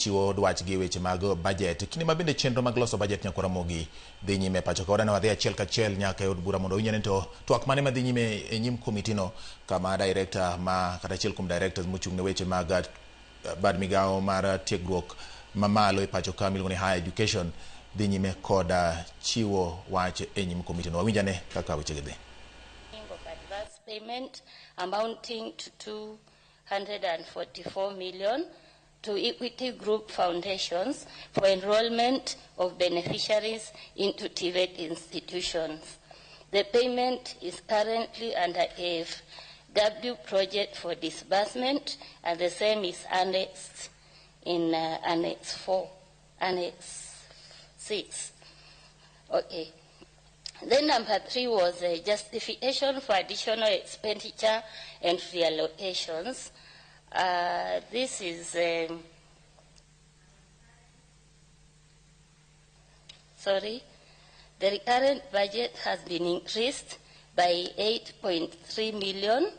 Chiwo dwachgi e weche mag bajet. Kinde ma bende chenro mag loso bajet Nyakwar Ramogi dhi nyime e pacho ka. Wadwa ni wadhi achiel kachiel nyaka e od bura mondo winj ni to twak mane madhi nyime e nyim komitino kama director ma kata achiel kuom directors mochung' ne weche mag bad migawo mar tiegruok mamalo e pacho ka miluongo ni higher education dhi nyime kod chiwo wach e nyim komitino. Wawinj ane kaka wechegi dhi. Of advance payment amounting to 244 million to Equity Group Foundations for enrollment of beneficiaries into TVET institutions. The payment is currently under AFW project for disbursement, and the same is annexed in Annex 4, Annex 6. Okay. Then number 3 was a justification for additional expenditure and reallocations. This is, sorry, the recurrent budget has been increased by 8.3 million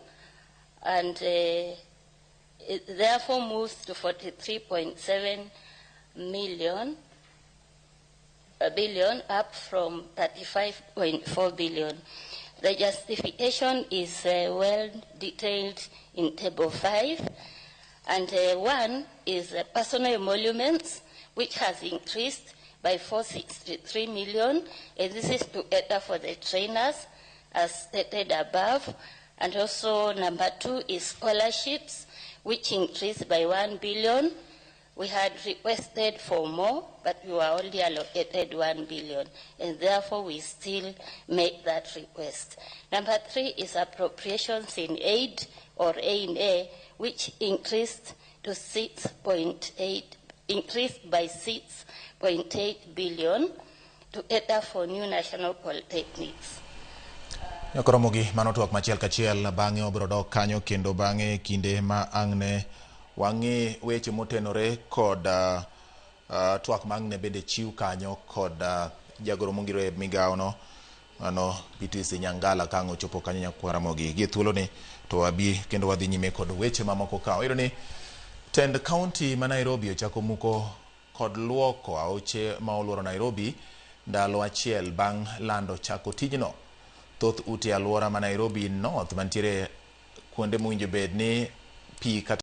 and it therefore moves to 43.7 million, a billion, up from 35.4 billion. The justification is well detailed in Table 5, and 1 is personal emoluments, which has increased by 463 million, and this is to cater for the trainers, as stated above. And also number 2 is scholarships, which increased by 1 billion. We had requested for more, but we were only allocated 1 billion, and therefore we still make that request. Number 3 is appropriations in aid, or A&A, which increased to 6.8, increased by 6.8 billion to cater for new national polytechnics. Nyakwar Ramogi, mano twak machiel kachiel bang'e wabiro dok kanyo kendo bang'e kinde ma ang' ne wang'i weche motenore kod twak ma ang' ne bende chiw kanyo kod jagoro mongiro e migawo no mano Beatrice Nyangala ka ang' ochopo kanyo Nyakwar Ramogi. Gi thuoloni to wabi kendo wadhi nyime kod weche mamoko ka. Wayudo ni tend kaunti ma Nairobi ochako muko kod luoko aoche ma oluoro Nairobi ndalo achiel bang' lando chako tijno. Thoth ute alwora ma Nairobi North mantiere kuonde mowinjo bed ni pi kata